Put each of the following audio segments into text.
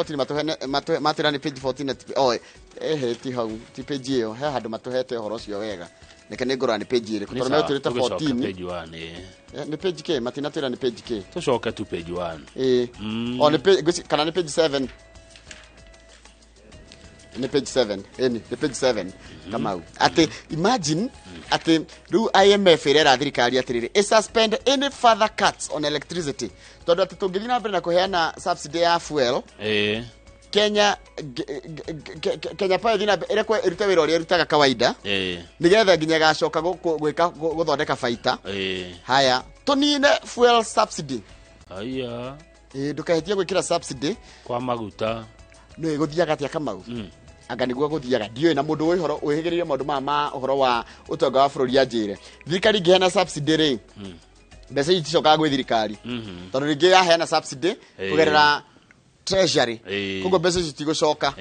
riboti matwĩra nĩ page 14 na oh, ehe, ti hau, ti page ĩyo, he handũ matũhete ũhoro ũcio wega. Reke nĩ ngũrora nĩ page ĩrĩkũ, tondũ metwĩrĩte 14. Page 1, eh. Eh, nĩ page k matinatwĩra nĩ page k. Tũcoke tu page 1. Ĩĩ. O nĩ page kana nĩ page 7, nĩ page 7, ĩni nĩ page 7, Kamau. Atĩ imagine atĩ rĩu IMF ĩrera thirikari atĩrĩrĩ, ĩ suspend any further cuts on electricity, tondũ atĩ tũngĩthiĩ na mbere na kũheana subsidy ya fuel, Kenya Kenya Power ĩthiĩ na mbere ĩrekwo ĩrute wĩra ũrĩa ĩrutaga kawaida, nĩgetha nginya ĩgacoka gwĩka gũthondeka baita. Haya, tũnine fuel subsidy. Aya. Ĩĩ, ndũkahĩtie gwĩkĩra subsidy kwa maguta. Nĩ gũthiaga atĩa, Kamau? Anga nĩguo gũthiaga, ndiũĩ. Na mũndũ wĩ ũhoro wĩhĩgĩrĩire maũndũ maya ma ũhoro wa ũtonga wa bũrũri anjĩre, thirikari ingĩheana subsidy rĩ, mbeca ici iticokaga gwĩ thirikari, tondũ rĩngĩ yaheana subsidy kũgerera treasury, koguo mbeca ici itigũcoka.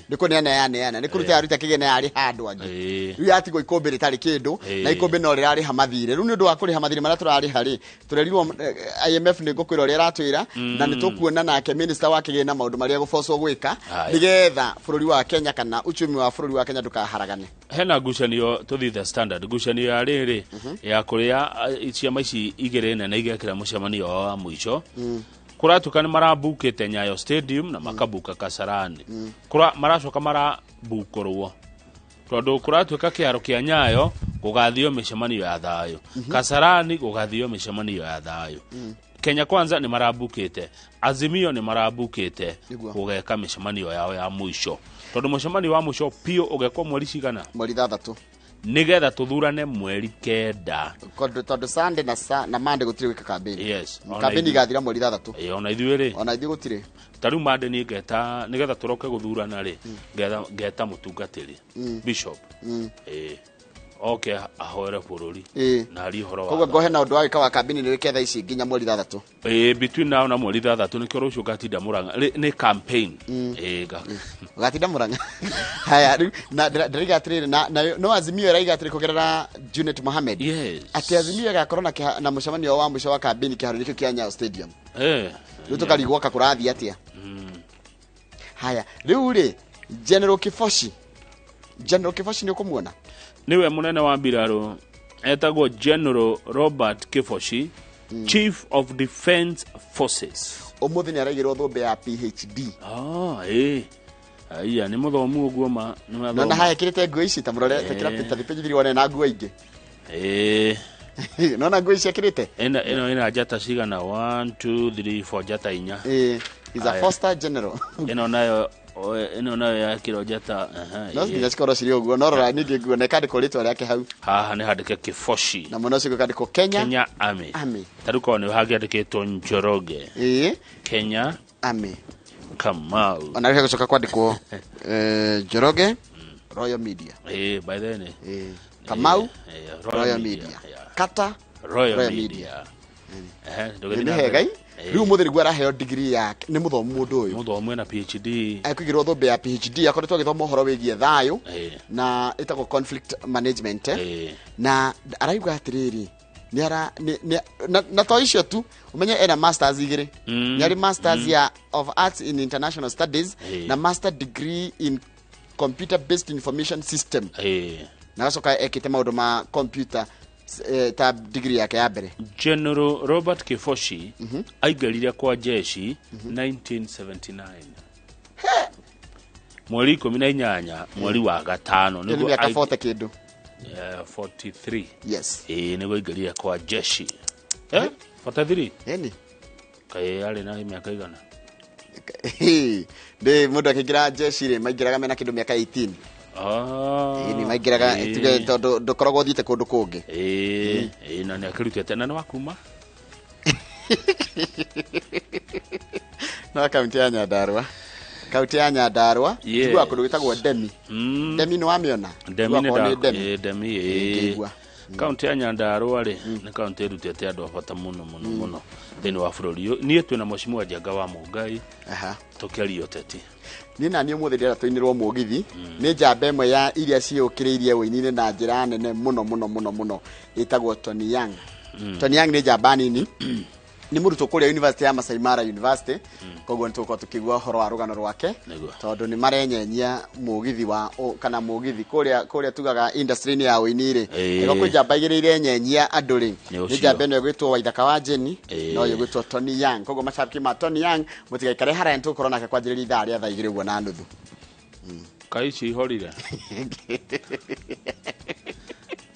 Nĩ kũneana yaneana, nĩ kũruta yaruta kĩgĩna, yarĩha andũ angĩ. Rĩu yatigwo ikũmbĩ rĩtarĩ kĩndũ, na ikũmbĩ no rĩrarĩha mathirĩ. Rĩu nĩ ũndũ wa kũrĩha mathirĩ marĩa tũrarĩha rĩ, tũrerirwo IMF nĩ ngũkwĩra ũrĩa ĩratwĩra, na nĩ tũkuona nake minister wa kĩgĩna maũndũ marĩa gũbocwo gwĩka nĩgetha bũrũri wa Kenya kana uchumi wa bũrũri wa Kenya ndũkaharagane. Hena ngucanio, tũthiĩ The Standard, ngucanio ya rĩrĩ ya kũrĩa ciama ici igĩrĩ nene igekĩra mũcemanio wao wa mũico. Kũratuĩka nĩ marambukĩte Nyayo Stadium na makabuka Kasarani. Maracoka marabukorwo tondũ kũratuĩka kĩharo kĩa Nyayo gũgathio mĩcemanio ya thayũ, Kasarani gũgathio mĩcemanio ya thayũ. Kenya Kwanza nĩ marambukĩte, Azimio nĩ marambukĩte gũgeka mĩcemanio yao ya mũico, tondũ mũcemanio wa mũico biũ ũgekwo mweri cigana? Mweri 6. Nĩgetha tũthurane mweri 9. Tondũ Sunday na Monday gũtirĩ gwĩka kambĩni. Yes, ona Kambĩni igathira mweri 6. Ĩ, ona ithuĩ rĩ, Ona ithuĩ gũtirĩ. Ta rĩu mande niĩ ngeta nĩgetha tũroke gũthurana rĩ, ngeta mũtungatĩri bishop, ĩ, oke ahoere bũrũri na arie ũhoro wa Koguo ngohe na ũndũ wa gwĩka wa kambĩni nĩ wĩke thaa ici nginya mweri 6. Ĩ, between now na mweri 6, nĩkĩo rũciũ ngatinda Mũrang'a. Nĩ campaign. Ĩ, Ũgatinda Mũrang'a. Haya, rĩu na ndĩraiga atĩrĩrĩ, na no Azimio ĩraiga atĩrĩ kũgerera Junet Mohamed atĩ Azimio ĩgakorwo na mũcemanio wa mũico wa kambĩni kĩharo-inĩ kĩu kĩa Nyayo Stadium. Rĩu tũkarigwo ka kũrathiĩ atĩa. Haya, rĩu rĩ, General Kiboshi, General Kiboshi nĩ ũkũmuona. Nĩwe mũnene wa mbirarũ, etagwo General Robert Kiboshi, Chief of Defense Forces. Ũmũthĩ nĩ araigĩrwo thũmbĩ ya PhD. Ah, ĩ, aiya, nĩ mũthomu ũguo ma nĩ Nona mathomu. haya ĩkĩrĩte nguo ici, ta mũrore, ta thipĩji thiri wone na nguo ingĩ. Nona nguo ici ekĩrĩte. Ĩno ĩna njata cigana? 1, 2, 3, 4, njata inya. Ĩĩ, is a Aya. four star general. Ĩno nayo yakĩrwo njata, aha, No nginya cikorwo cirĩ ũguo, no rora ningĩ nguo na ĩkandĩkwo rĩtwa rĩake hau. Haha nĩ handĩke Kiboshi. Na mwena ũcio gũkandĩkwo Kenya, Kenya Army. Army. Ta rĩu korwo nĩ hangĩandĩkĩtwo Njoroge Kenya Army, Kamau. Ona rĩu gũcoka kwandĩkwo Njoroge Royal Media. Ĩ, by the way, Ĩĩ, Kamau Royal Royal Media. Media, Kata Royal Royal Media. Media. Ehe, ndũgĩthiĩ Nĩ na mbere. hegai. Rĩu ũmũthĩ nĩguo araheo degree yake, nĩ mũthomu mũndũ ũyũ. Mũthomu ena PhD. Ekũigĩrwo thũmbĩ ya PhD, akoretwo agĩthoma ũhoro wĩgiĩ thayũ na ĩtagwo conflict management. Na arauga atĩrĩrĩ, nĩ ara nĩ, na to icio tu, ũmenye ena masters igĩrĩ. Nĩ arĩ masters ya of arts in international studies na master degree in computer based information system, na agacoka ekĩte maũndũ ma computer ta degree yake ya mbere. General Robert Kiboshi aingĩrire kwa jeshi 1979 mweri 18 mweri wa gatano. Ĩyo nĩ nĩguo mĩaka 40 kĩndũ. 43. Yes. Ĩĩ, nĩguo aingĩrire kwa jeshi, 43. Ĩni. Kaĩ arĩ na mĩaka igana? Ndĩ mũndũ akĩingĩra jeshi rĩ, maingĩraga mena kĩndũ mĩaka 18. Ah, Ĩni, maingĩraga tuge, tondũ ndũkoragwo ũthiĩte kũndũ kũngĩ. Ĩĩ, na nĩ akĩrutĩte na nĩ wa kuma No kaunti ya Nyandarua, kaunti ya Nyandarua. Njiguaga kũndũ gwĩtagwo Ndemi. Ndemi nĩ wamĩona? Ndemi nĩ Njiguaga korwo nĩ Ndemi. Ĩĩ, Ndemi, ĩĩ. Ngĩigua. Kaunti ya Nyandarua rĩ, nĩ kaunti ĩrutĩte andũ a bata mũno mũno mũno thĩinĩ wa bũrũri ũyũ. Niĩ twĩna Mheshimiwa Njenga wa Mũngai. Tũkĩaria ũteti. Niĩ na niĩ ũmũthĩ ndĩrenda tũinĩrwo mũgithi nĩ njamba ĩmwe ya iria ciũkĩrĩirie ũini-inĩ na njĩra nene mũno mũno mũno mũno, ĩtagwo Tony Young. Tony Young nĩ njamba nini. Nĩ mũrutwo kũrĩa University ya Masai Mara University, koguo nĩ tũgũkorwo tũkĩigua ũhoro wa rũgano rwake, tondũ nĩ marenyenyia mũgithi wa kana mũgithi kũrĩa tugaga industry-inĩ ya ũini rĩ, ĩgo kwĩ njamba igĩrĩ irenyenyia andũ rĩ, nĩ njamba ĩno ĩgwĩtwo Waithaka wa Jeni na ũyũ ũgwĩtwo Tony Young. Koguo macabiki ma Tony Young mũtigaikare haraya, nĩ tũgũkorwo nake kwanjĩrĩria ithaa rĩa thaa 2 ũguo na nuthu. Kai icio ihorire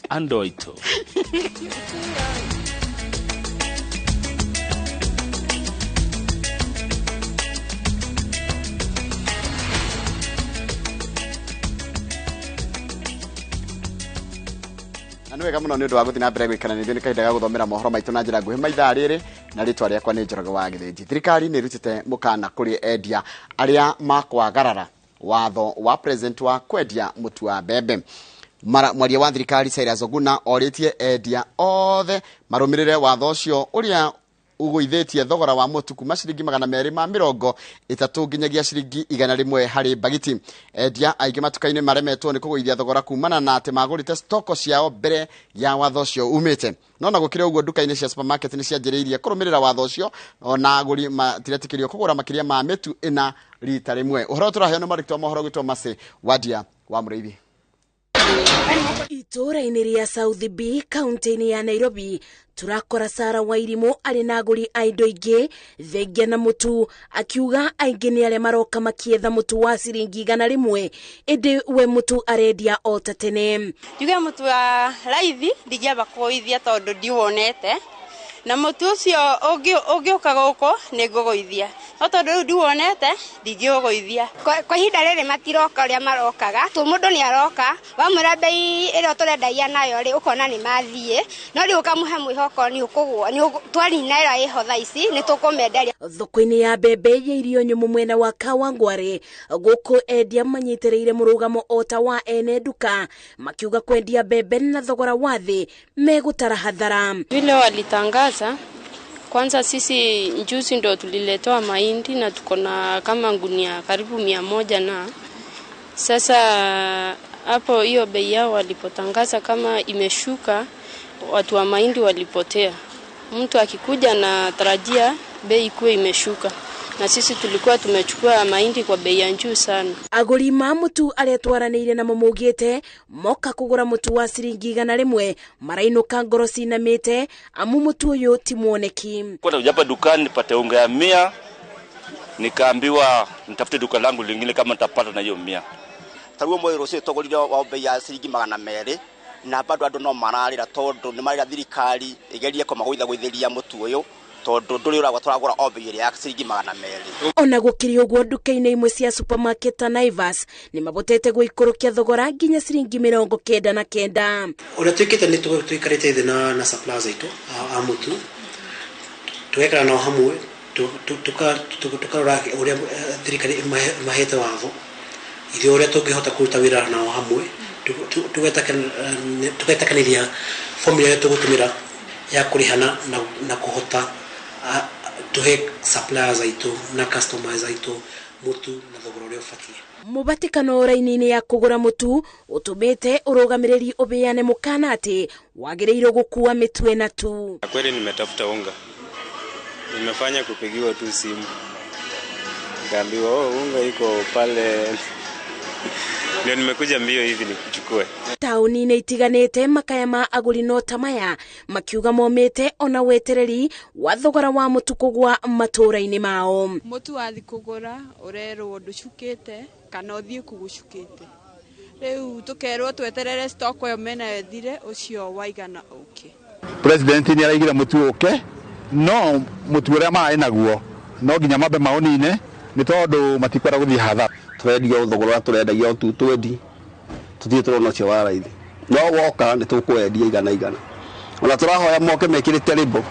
andũ aitũ. Na nĩ wega mũno nĩ ũndũ wa gũthiĩ na mbere gũikara nithuĩ, nĩ kahinda ga gũthomera mohoro maitũ na njĩra nguhĩ ma ithaa rĩrĩ, na rĩtwa rĩakwa nĩ Njoroge wa Gĩthĩnji. Thirikari nĩ ĩrutĩte mũkana kũrĩ endia arĩa makwagarara watho wa president wa kwendia mũtu wa mbembe. Mwaria wa thirikari Cyrus Oguna orĩtie endia othe marũmĩrĩre watho ũcio ũrĩa ũgũithĩtie thogora wa mũtu kuma ciringi 230 nginyagia ciringi 100 harĩ mbagiti. Endia aingĩ matuka-inĩ maremetwo nĩ kũgũithia thogora kumana na atĩ magũrĩte stoko ciao mbere ya watho ũcio umĩte. No na gũkĩrĩ ũguo, nduka-inĩ cia supermarket nĩ cianjĩrĩirie kũrũmĩrĩra watho ũcio, ona agũri matiretĩkĩrio kũgũra makĩria ma mĩtu ĩna rita rĩmwe. Ũhoro tũraheo nĩ mwandĩki wa mohoro gwĩtwo Mercy Wadia wa Mũrĩithi. Itũũra-inĩ rĩa South B kaunti-inĩ ya Nairobi, turakora Sara Wairimu arĩ na agũri a indo ingĩ thengia na mũtu, akiuga aingĩ nĩ arĩa maroka makietha mũtu wa ciringi 100, ĩndĩ we mũtu arendia o ta tene. Njuge mũtu wa raithi ndingĩamba kũgũithia tondũ ndiwonete, na mũtu ũcio ũngĩũka gũkũ nĩ ngũgũithia, no tondũ rĩu ndiwonete ndingĩũgũithia. Kwa ihinda rĩrĩ matiroka ũrĩa marokaga, tu mũndũ nĩ aroka wamwĩra bei ĩrĩa tũrendagia nayo rĩ, ũkona nĩ mathiĩ, no rĩu ũkamũhe mwĩhoko nĩ ũkũgũa, twarina ĩrĩa ĩho thaa ici nĩ tũkũmenderia. Thoko-inĩ ya mbembe ya irio nyũmũ mwena wa Kawangware, gũkũ endia manyitĩrĩire mũrũgamo o ta wa ene nduka, makiuga kwendia mbembe na thogora wa thĩ megũtara hathara. Vile walitangaza kwanza, sisi njuzi ndo tuliletewa mahindi na tuko na kama gunia karibu 100, na sasa hapo hiyo bei yao walipotangaza kama imeshuka, watu wa mahindi walipotea. Mtu akikuja na tarajia bei ikuwe imeshuka, na sisi tulikuwa tumechukua mahindi kwa bei ya juu sana. Agũri ma mũtu arĩa twaranĩire namo maugĩte moka kũgũra mũtu wa ciringi 100 marainũka ngoro cinamĩte, amu mũtu ũyũ ti mwoneki. Kwa hapa dukani nipate unga ya 100, nikaambiwa nitafute duka langu lingine kama nitapata na hiyo 100. Taruo mwe rũciũ tũgũrire wa bei ya ciringi 200, na bado andũ no mararĩra tondũ nĩ marĩra thirikari ĩgerie kũmagũithagũithĩria mũtu ũyũ, tondũ ndũrĩ ũragwa tũragũra o bei ya ciringi 200. Ona gũkĩrĩ ũguo, nduka-inĩ imwe cia supermarket ta Naivas nĩ mabotete gũikũrũkia thogora nginya ciringi 99. Ũrĩa twĩkĩte nĩ tũikarĩte thĩ na suppliers aitũ a mũtu, tũgekara nao hamwe, tũkarora ũrĩa thirikari ĩmahete watho, ithuĩ ũrĩa tũngĩhota kũruta wĩra nao hamwe, tũgetĩkanĩria formula ĩrĩa tũgũtũmĩra ya kũrĩhana na kũhota tuhe suppliers aitũ na customers aitũ mũtu na thogora ũrĩa ũbatiĩ. Mũbatĩkano raini-inĩ ya kũgũra mũtu ũtũmĩte ũrũgamĩrĩri ũbeane mũkana atĩ wagĩrĩirwo gũkua mĩtu ĩna tu. Kweli nimetafuta unga, nimefanya kupigiwa tu simu, nikaambiwa oh, unga iko pale, ndio nimekuja mbio hivi nikuchukue. Taũni-inĩ itiganĩte makaya ma agũri no ta maya makiuga momĩte ona wetereri wa thogora wa mũtu kũgũa matũũra-inĩ mao. Mũtu wathi kũgũra ũrerwo ndũcukĩte kana ũthiĩ kũgũcukĩte, rĩu tũkerwo tweterere stock ĩyo menayo ĩthire, ũcio waigana ũke. President nĩ araigire mũtu ũke, no mũtu ũrĩa mararĩ naguo no nginya mambe maũnine nĩ tondũ matikwenda gũthiĩ hathara. Tũrendia thogora ũrĩa tũrendagia o 220, tũtirĩ tũrona ũcio wa raithi, no woka nĩ tũkwendia 100. Ona tũrahoya moke mekĩrĩte rĩmbo.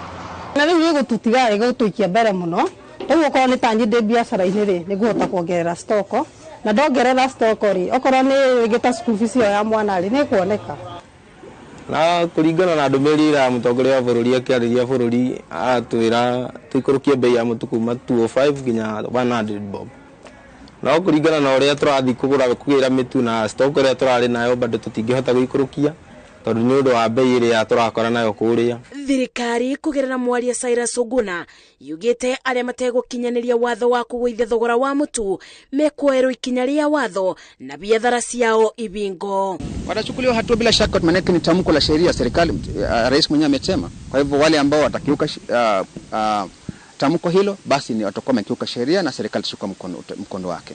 Na rĩu ĩgũtũtiga ĩgũtũikia mbere mũno, rĩu okorwo nĩ ta niĩ ndĩ biacara-inĩ rĩ, nĩ ngũhota kuongerera stoko, na ndongerera stoko rĩ, okorwo nĩ rĩngĩ ta school fees ĩyo ya mwana rĩ, nĩ ĩkuoneka. Na kũringana na ndũmĩrĩri ya mũtongoria wa bũrũri akĩarĩria bũrũri aratwĩra tũikũrũkie bei ya mũtu kuma 205 nginya 100 bob. No kũringana na ũrĩa tũrathiĩ kũgũra kũgĩra mĩtu na stock ĩrĩa tũrarĩ nayo bado tũtingĩhota gũikũrũkia. Tondu nĩ ũndũ wa bei ĩrĩa tũrakora nayo kũrĩa. Thirikari kũgerera mwaria Cyrus Oguna yugĩte arĩa mategũkinyanĩria watho wa kũgũithia thogora wa mũtu mekuoerwo ikinya rĩa watho na biathara ciao ibingo. Watachukuliwa hatua bila shaka, maanake ni tamko la sheria serikali, rais mwenyewe amesema. Kwa hivyo wale ambao watakiuka tamko hilo basi ni watakuwa wamekiuka sheria na serikali itachukua mkondo wake.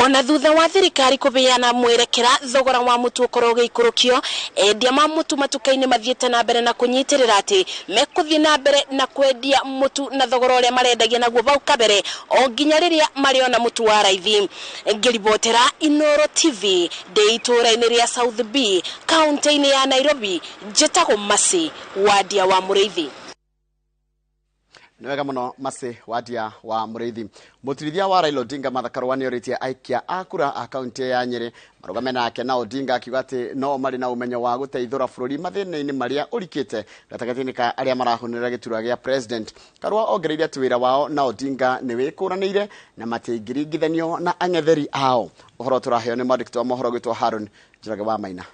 Ona thutha wa thirikari kubeana mwerekera thogora wa mutu ukorwo ũgĩikũrũkio, endia ma mutu matuka-inĩ mathiĩte na mbere na kũnyitĩrĩra atĩ mekũthiĩ na mbere na kwendia mutu na thogora ũrĩa marendagia naguo bau kabere o nginya rĩrĩa marĩona mutu wa raithi. Ngĩribotera Inoro TV ndĩ itũũra-inĩ rĩa South B kaunti-inĩ ya Nairobi, njĩtagwo Mercy Wadia wa Mũrĩithi. Nĩ wega mũno Mercy Wadia wa Mũrĩithi. Mũtirithia wa Raila Odinga Martha Karua nĩorĩtie aikia a kura a kaunti ya Nyĩrĩ marũgame nake, na Odinga akiuga atĩ no marĩ na ũmenyo wa gũteithũra bũrũri mathĩna-inĩ marĩa ũrikĩte gatagatĩ-inĩ ka arĩa marahũnĩra gĩturwa gĩa president. Karua ongereire atĩ wĩra wao na Odinga nĩ wĩkũranĩire na matingĩringithanio na ang'etheri ao. Ũhoro tũraheo nĩ mwandĩki wa mohoro gwĩtwo Haron Njoroge wa Maina.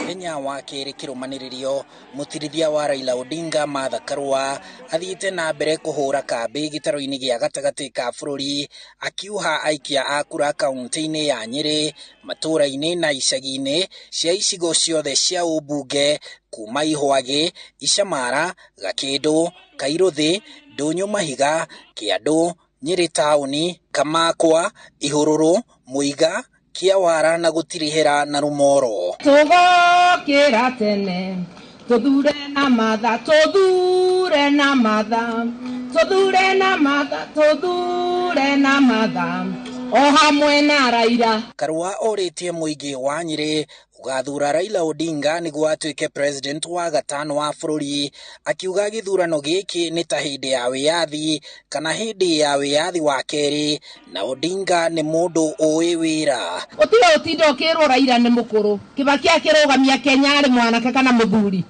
Mũthenya wa kerĩ kĩrũmanĩrĩrio, mũtirithia wa Raila Odinga Martha Karua athiĩte na mbere kũhũra kambĩ gĩtaro-inĩ gĩa gatagatĩ ka bũrũri, akiuha aikia a kura kaunti-inĩ ya Nyĩrĩ, matũũra-inĩ na icagi-inĩ cia icigo ciothe cia ũmbunge kuma Ihwagĩ, Icamara, Gakĩndũ, Kairũthĩ, Ndũnyũ Mahiga, Kĩandũ, Nyĩrĩ taũni, Kamakwa, Ihũrũrũ, Mũiga, Kĩawara na gũtirihĩra na Rũmoro. Tũgokĩra tene tũthure na Martha, tũthure na Martha, tũthure na Martha, tũthure na Martha o hamwe na Raila. Karua orĩtie mũingĩ wa Nyĩrĩ ũgathura Raila Odinga nĩguo atuĩke president wa gatano wa bũrũri, akiuga gĩthurano gĩkĩ nĩ ta hĩndĩ ya wĩyathi kana hĩndĩ ya wĩyathi wa kerĩ, na Odinga nĩ mũndũ ũĩ wĩra. Ũtige ũtinde ũkĩrwo Raila nĩ mũkũrũ, Kibaki akĩrũgamia Kenya arĩ mwanake kana mũthuri,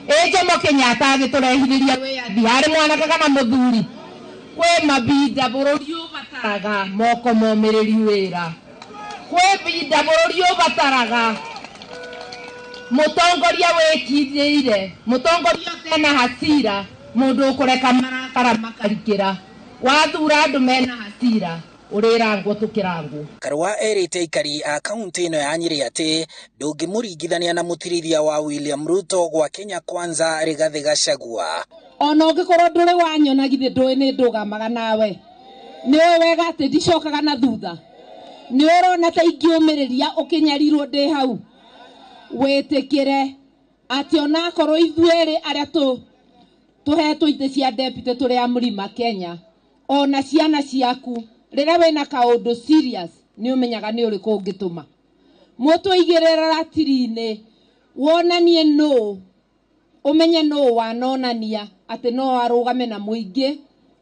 ĩ Jomo Kenyatta agĩtũrehithĩria wĩyathi arĩ mwanake kana mũthuri. Kwĩ mabinda bũrũri ũbataraga moko momĩrĩri wĩra, kwĩ binda bũrũri ũbataraga mũtongoria wĩkindĩire, mũtongoria ũtena hasira, mũndũ ũkũreka marakara makarikĩra. Wathura andũ mena hasira ũrĩrangwo tũkĩrangwo. Karua erĩte aikari a kaunti ĩno ya Nyĩrĩ atĩ ndũngĩmũringithania na mũtirithia wa William Ruto gwa Kenya Kwanza Rigathĩ Gachagua. Ona ũngĩkorwo ndũrĩ wanyona githĩ ndũĩ nĩ ndũgamaga nawe, nĩ ũĩ wega atĩ ndicokaga na thutha, nĩ ũrona ta ingĩũmĩrĩria ũkĩnyarirwo ndĩ hau. Wĩtĩkĩre atĩ onakorwo ithuerĩ arĩa tũhetwo itĩ cia deputy tũrĩ a Mlima Kenya, ona ciana ciaku rĩrĩa wĩna kaũndũ serious nĩ ũmenyaga nĩ ũrĩkũ ũngĩtũma. Mũtũigĩrĩra ratiri-inĩ wonanie nũ, ũmenye nũ wanonania atĩ no arũgame na mũingĩ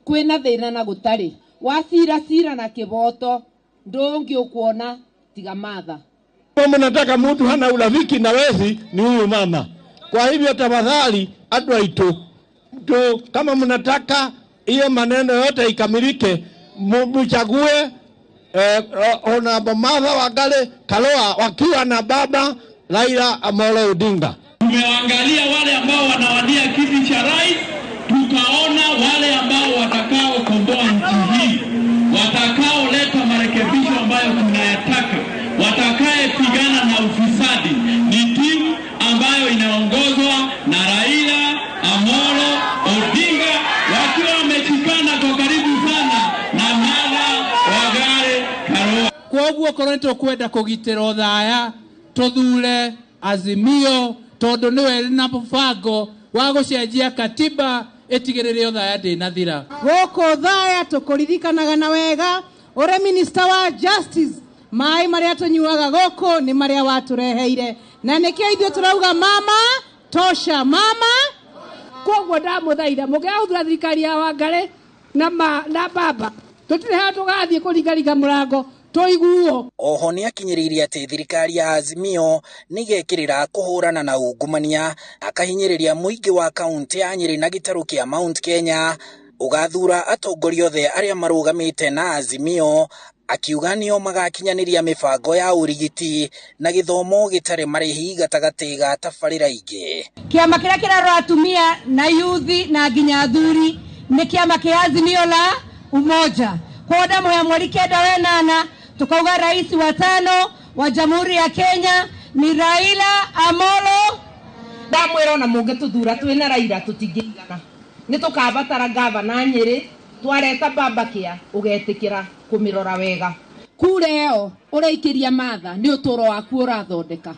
kwĩna thĩna na gũtarĩ. Wacira cira na kĩboto ndũngĩ ũkuona tiga Martha. Kama nataka mtu hana urafiki na wezi ni huyu mama. Kwa hivyo tafadhali andũ aitũ, kama mnataka hiyo maneno yote ikamilike, mchague Honorable Martha Wangari Karua wakiwa na baba Raila Amolo Odinga. Tumeangalia wale ambao wanawania kiti cha rais, tukaona wale ambao watakao komboa nchi hii, watakaoleta marekebisho ambayo tunayataka, watakayepigana na ufisadi ni timu ambayo inaongozwa na Raila Amolo Odinga, wakiwa wameshikana kwa karibu sana na Martha Wangari Karua. Kwoguo korwo nĩtũkwenda kũgitĩra ũthaya, tũthure Azimio tondũ nĩwe ĩrĩ na mũbango wa gũcenjia katiba ĩtigĩrĩre ũthaya ndĩnathira. Gũkũ Othaya tũkũririkanaga na wega ũrĩ minister wa justice, maĩ marĩa tũnyuaga gũkũ nĩ marĩa watũreheire, na nĩkĩo ithuĩ tũrauga mama tosha, mama. Koguo ndamũthaitha mũngĩgathura thirikari ya Wangari na baba, tũtirĩ handũ tũgathiĩ kũringaringa mũrango tũiguo. Oho nĩakinyĩrĩirie atĩ thirikari ya Azimio nĩigekĩrĩra kũhũrana na ungumania, akahinyĩrĩria mũingĩ wa kaunti ya Nyĩrĩ na gĩtarũ kĩa Mount Kenya ũgathura atongoria othe arĩa marũgamĩte na Azimio Akiuga nĩo magakinyanĩria mĩbango ya ũrigiti na gĩthomo gĩtarĩ marĩhi gatagatĩ ga tabarĩra ingĩ. Kĩama kĩrĩa kĩrarora atumia na yuthi na nginya athuri nĩ kĩama kĩa Azimio la Umoja. Kwa ndamũhe mweri 9 wa 8 tukauga rais wa 5 wa Jamhuri ya Kenya ni Raila Amolo. Ndamwĩra ona mũngĩtũthura twĩna Raila tũtingĩigana, nĩ tũkabatara gavana Nyĩrĩ, twareta baba kĩa ũgetĩkĩra kũmĩrora wega. Kura ĩyo ũraikĩria Martha nĩ ũtũro waku ũrathondeka.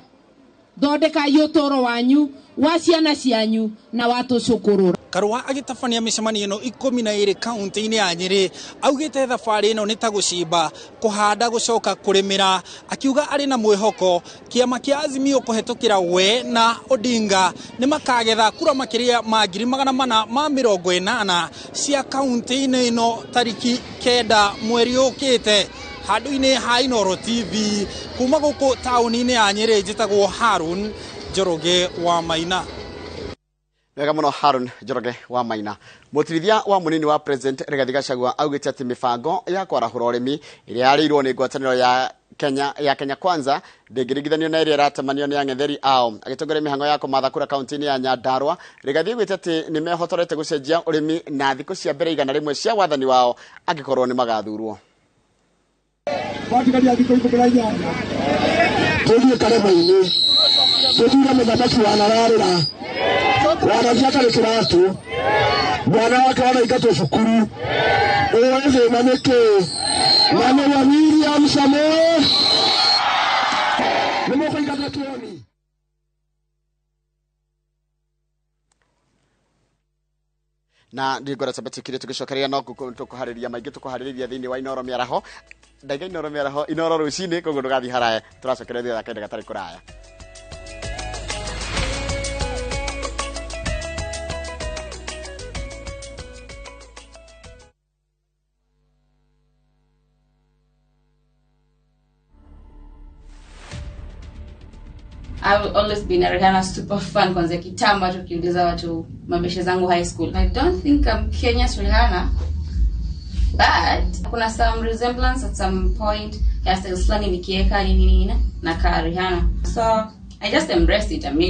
Thondekai ũtũro wanyu, wa ciana cianyu na wa tũcũkũrũ. Karua agĩtabania mĩcemanio ĩno 12 kaunti-inĩ ya Nyĩrĩ augĩte thabarĩ ĩno nĩ ta gũcimba, kũhanda, gũcoka kũrĩmĩra, akiuga arĩ na mwĩhoko kĩama kĩa Azimio kũhetũkĩra we na Odinga nĩ makagetha kura makĩria ma 480,000 cia kaunti-inĩ ĩno tariki 9 mweri ũkĩte. Handũ-inĩ ha Inooro TV kuma gũkũ taũni-inĩ ya Nyĩrĩ, njĩtagwo Harun Njoroge wa Maina. Wega muno Harun Njoroge wa Maina. Mutirithia wa munini wa President Rigathi Gachagua augite ati mibango ya kwarahũra ũrĩmi ĩrĩa yarĩirwo nĩ ngwatanĩro ya Kenya Kwanza ndĩngĩringithanio na ĩrĩa ĩratamanio nĩ ang'etheri ao. Agĩtongoria mĩhang'o ya kũmatha kura kaunti-inĩ ya Nyandarua, Rigathi augĩte atĩ nĩ mehotorete gũcenjia ũrĩmi na thikũ cia mbere 100 cia wathani wao angĩkorwo nĩ magathurwo. Watigaria thikũ 18 tũthiĩ karema-inĩ tũthure mũthamaki wanararĩra wanathi atarĩ kĩratũ mwana wake wanaingatwo cukuru ũĩ thĩna nĩ kĩĩ na nĩ wa William Samoei nĩ mũkũingatwo kĩoni. Na ndingora sabati kire tugicokeria no tukuharĩria maingĩ tukuharĩria thĩinĩ wa Inooro mĩaraho ndaiga Inooro mĩaraho Inooro rũcinĩ koguo ndũgathiĩ haraya tũracokeria thutha kahinda gatarĩ kũraya. I've always been a Rihanna super fan kwanza kitambo hata ukiuliza watu mabeshe zangu high school. I don't think I'm Kenya's Rihanna, but kuna some resemblance at some point. Hairstyle fulani nikieka nini nini na ka Rihanna. So I just embraced it. I mean,